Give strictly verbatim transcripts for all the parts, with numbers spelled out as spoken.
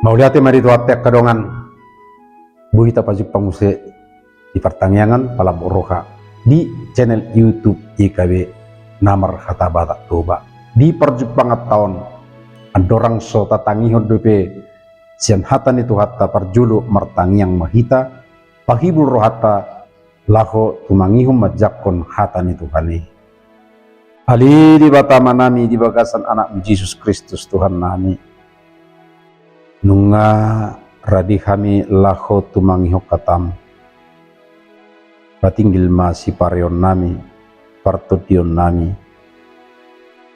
Mauliate ma di Tuhanta angka dongan. Boi hita pajumpang muse di partangiangan Palambok Roha di channel YouTube Y K B na marhata Batak Toba. Di parjumpangan ta on, andorang so tatangihon dope sian hata ni Tuhanta, parjolo martangiang ma hita, pahibul rohanta laho tumangihon manjangkon hata ni Tuhan i. Ale Debata Amanami, di bagasan Anakmu Jesus Kristus Tuhannami, nunga rade hami laho tumangihon hataM. Patinggil ma sipareonnami, partondionnami.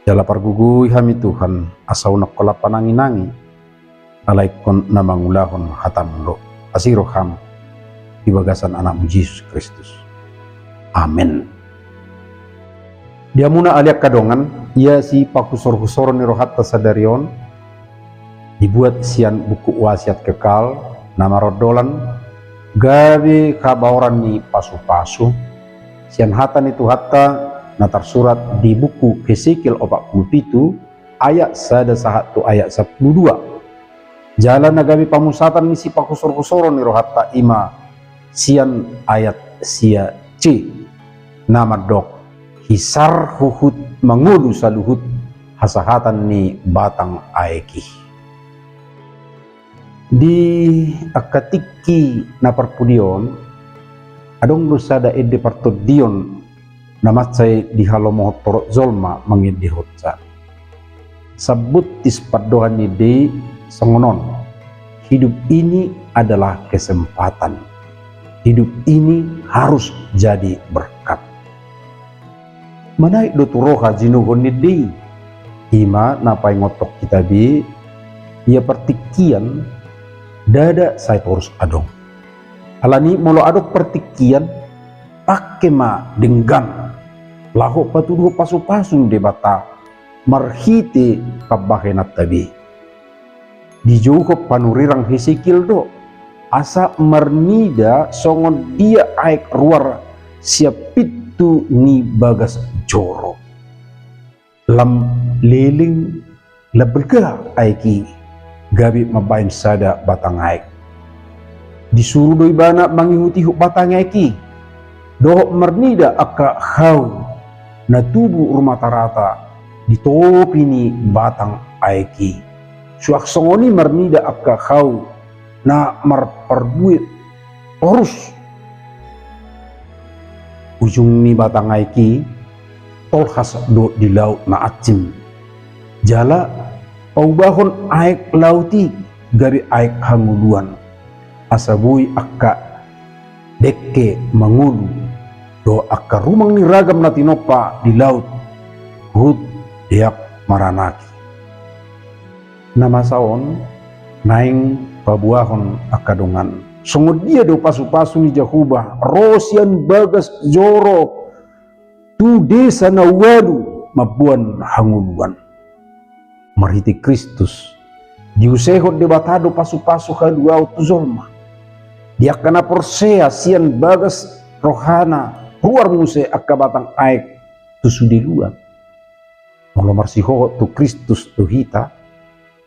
Jala pargogoi hami Tuhan, asa unang holan pananginangi, ala ingkon na mangulahon hataM do. Asi rohaM di bagasan Anakmu Jesus Kristus. Amen. Di hamuna ale angka dongan, ia sipahusorhusoron ni rohanta sadari on, dibuat sian buku Wasiat Kekal, na marondolan gabe habaoran ni pasupasu, sian hata ni Tuhanta na tarsurat di buku Hesekiel opat pulu pitu, ayat sada sahat tu ayat sampulu dua. Jala na gabe pamusatan ni sipahusorhusoron ni rohanta i ma sian ayat sia C, na mandok: Hisar huhut mangolu saluhut hasahatan ni batang aek i. Di angka tingki na parpudi on, adong do sada ende partondion na mansai dihalomohon torop jolma mangendehonsa. Sambuntis pandohan ni ende i songon on: Hidup ini adalah kesempatan. Hidup ini harus jadi berkat. Manaek do tu roha jinuhon ni ende i. I ma na paingothon hita be, ia partingkian ndada sai torus adong. Alani molo adong partingkian, pangke ma denggan laho patuduhon pasupasu ni Debata marhite pambahenanta be. Dijouhon panurirang Hesekiel do, asa marnida songon dia aek ruar sian pintu ni bagas joro. Lam leleng, lam balga aek i, gabe mambahen sada batang aek. Disuru do ibana mangihutihut batang aek i, dohot marnida angka hau na tubu rumatarata di topi ni batang aek i. Suang songon i marnida angka hau na marparbuet torus. Ujung ni batang aek i tolhas do di laut na ansim. Jala paubahon aek laut i gabe aek hangoluan, asa boi angka dengke mangolu dohot angka rumang ni ragam na tinompa di laut huhut deak maranaki. Na masa on naeng paboahon angka dongan. Songon dia do pasupasu ni Jahowa ro sian bagas joro tu desa na ualu mamboan hangoluan. Marhite Kristus, diusehon Debata do pasupasu haluaon tu jolma. Di angka na porsea sian bagas rohana ruar muse angka batang aek tu sude luat. Molo marsihohot tu Kristus do hita,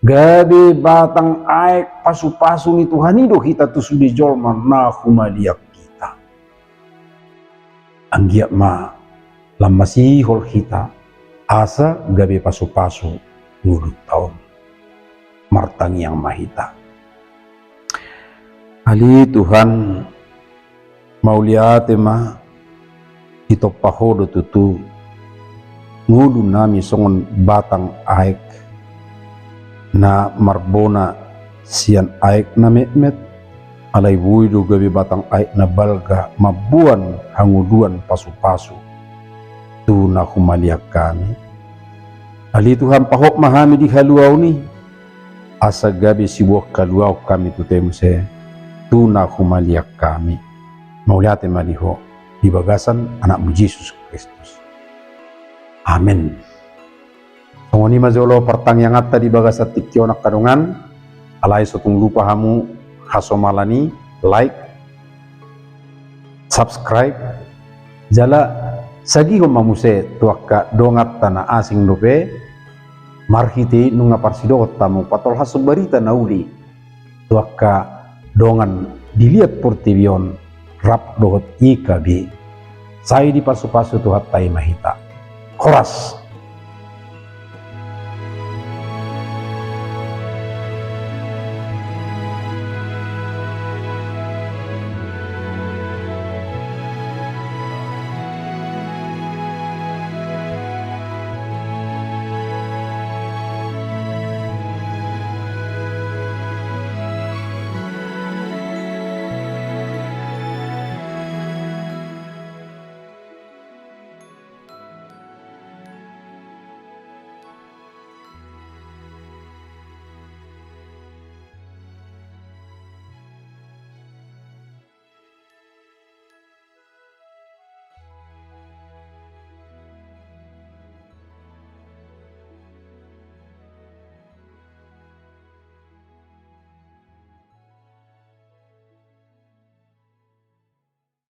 gabe batang aek pasupasu ni Tuhan i do hita tu sude jolma na humaliang hita. Anggiat ma lam masihol hita, asa gabe pasupasu ngolunta on. Martangiang ma hita. Ale Tuhan, mauliate ma, ditompa Ho do tutu ngolunami songon batang aek na marbona sian aek na metmet, alai boi do gabe batang aek na balga mamboan hangoluan pasupasu tu na humaliang hami. Ale Tuhan, pahot ma hami di haluaon i, asa gabe siboan haluaon hami tu Ho muse tu na humaliang hami. Mauliate ma di Ho, di bagasan Anakmu Jesus Kristus. Amen. Songon i ma jolo partangianganta di bagasan tingki on angka dongan. Alai so tung lupa hamu hasomalan i, like, subscribe, jala sagihon ma muse tu angka donganta na asing dope. Marhite i nunga parsidohot hamu patolhashon barita na uli tu angka dongan di liat portibi on rap dohot I K B. Sai dipasupasu Tuhanta i ma hita. Horas.